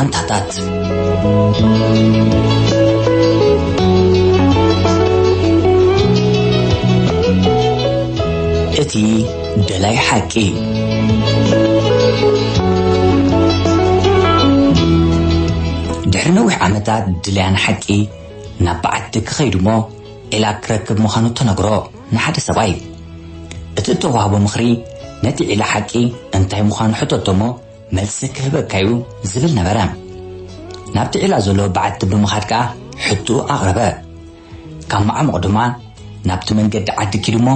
ኣንታታት። እቲ ደላይ ሓቂ። ድሕሪ ነዊሕ ዓመታት ድልያን ሓቂ ናብ በዓቲ ክኸይድ እሞ ዒላ ክረክብ ምዃኑ ተነግሮ ንሓደ ሰብኣይ። እቲ እተዋህቦ ምኽሪ ነቲ ዒላ ሓቂ እንታይ ምዃኑ ሕተቶ እሞ መልሲ ክህበካ እዩ ዝብል ነበረ። ናብቲ ዒላ ዘሎ በዓቲ ብምኻድ ከኣ ሕቶኡ ኣቕረበ። ካብ መዓሙቕ ድማ ናብቲ መንገዲ ዓዲ ኪድ እሞ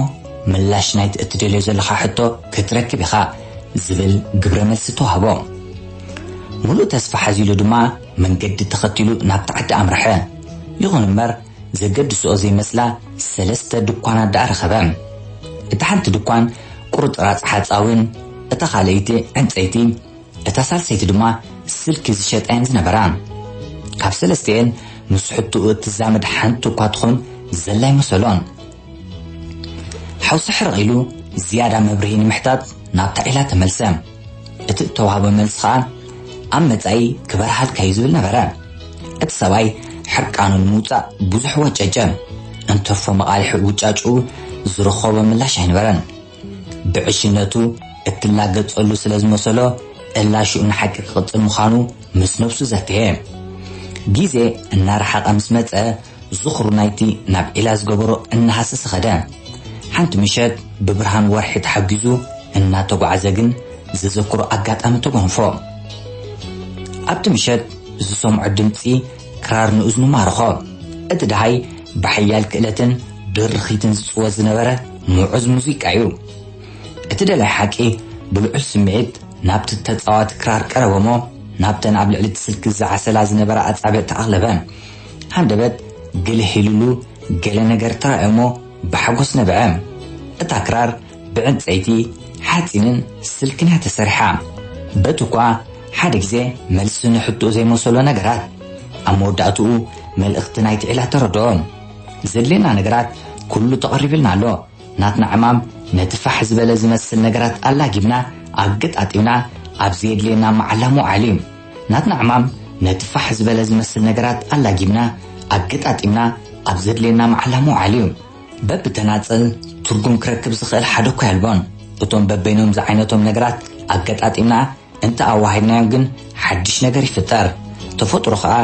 ምላሽ ናይቲ እትደልዮ ዘለኻ ሕቶ ክትረክብ ኢኻ ዝብል ግብረ መልሲ ተዋህቦ። ሙሉእ ተስፋ ሓዚሉ ድማ መንገዲ ተኸቲሉ ናብቲ ዓዲ ኣምርሐ። ይኹን እምበር ዘገድስኦ ዘይመስላ ሰለስተ ድኳናት ደኣ ረኸበ። እታ ሓንቲ ድኳን ቁርጥራጽ ሓጻዊን እታ ካልኣይቲ ዕንጸይቲ፣ እታ ሳልሰይቲ ድማ ስልኪ ዝሸጣ እየን ዝነበራ። ካብ ሰለስተኤን ምስ ሕቶኡ እትዛመድ ሓንቲ እኳ ትኹን ዘላ ኣይመሰሎን። ሓውሲ ሕርቕ ኢሉ ዝያዳ መብርሂ ንምሕታት ናብታ ዒላ ተመልሰ። እቲ እተዋህበ መልሲ ኸኣ ኣብ መጻኢ ክበርሃልካ እዩ ዝብል ነበረ። እቲ ሰብኣይ ሕርቃኑ ንምውጻእ ብዙሕ ወጨጨ። እንተፎ መቓልሒ ውጫጭኡ ዝረኸቦ ምላሽ ኣይነበረን። ብዕሽነቱ እትላገጸሉ ስለ ዝመሰሎ እላሽኡ ንሓቂ ክቕጽል ምዃኑ ምስ ነብሱ ዘትየ። ግዜ እናረሓቐ ምስ መጸ ዝኽሩ ናይቲ ናብ ዒላ ዝገበሮ እናሃሰሰ ኸደ። ሓንቲ ምሸት ብብርሃን ወርሒ ተሓጊዙ እናተጓዕዘ ግን ዘዘክሮ ኣጋጣሚ ተጎንፎ። ኣብቲ ምሸት ዝሰምዖ ድምጺ ክራር ንእዝኑ ማረኾ። እቲ ደሃይ ብሓያል ክእለትን ድርኺትን ዝጽወት ዝነበረ ምዑዝ ሙዚቃ እዩ። እቲ ደላይ ሓቂ ብልዑል ስምዒት ናብቲ ተጻዋቲ ክራር ቀረበ እሞ ናብተን ኣብ ልዕሊ እቲ ስልኪ ዝዓሰላ ዝነበራ ኣጻብዕቲ ኣቕለበ። ሃንደበት ግልህ ኢሉሉ ገለ ነገር ተራእዮ እሞ ብሓጎስ ነብዐ። እታ ክራር ብዕንጸይቲ፣ ሓጺንን ስልክን እያ ተሰሪሓ። በቲ እኳ ሓደ ግዜ መልሲ ንሕቶኡ ዘይመሰሎ ነገራት፣ ኣብ መወዳእትኡ መልእኽቲ ናይቲ ዒላ ተረድኦ። ዘድልየና ነገራት ኩሉ ተቐሪብልና ኣሎ። ናትና ዕማም ነቲ ፋሕ ዝበለ ዝመስል ነገራት ኣላጊብና ኣገጣጢምና ኣብ ዘየድልየና መዓላ ምውዓል እዩ። ናትና ዕማም ነቲ ፋሕ ዝበለ ዝመስል ነገራት ኣላጊብና ኣገጣጢምና ኣብ ዘድልየና መዓላ ምውዓል እዩ። በብተናጸል ትርጉም ክረክብ ዝኽእል ሓደ እኳ የልቦን። እቶም በበይኖም ዝዓይነቶም ነገራት ኣገጣጢምና እንተ ኣዋሃድናዮም ግን ሓድሽ ነገር ይፍጠር። ተፈጥሮ ኸኣ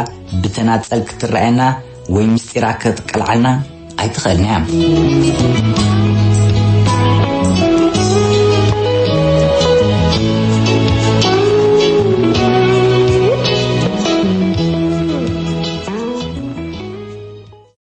ብተናጸል ክትረኣየና ወይ ምስጢራ ክትቀልዓልና ኣይትኽእልን እያ።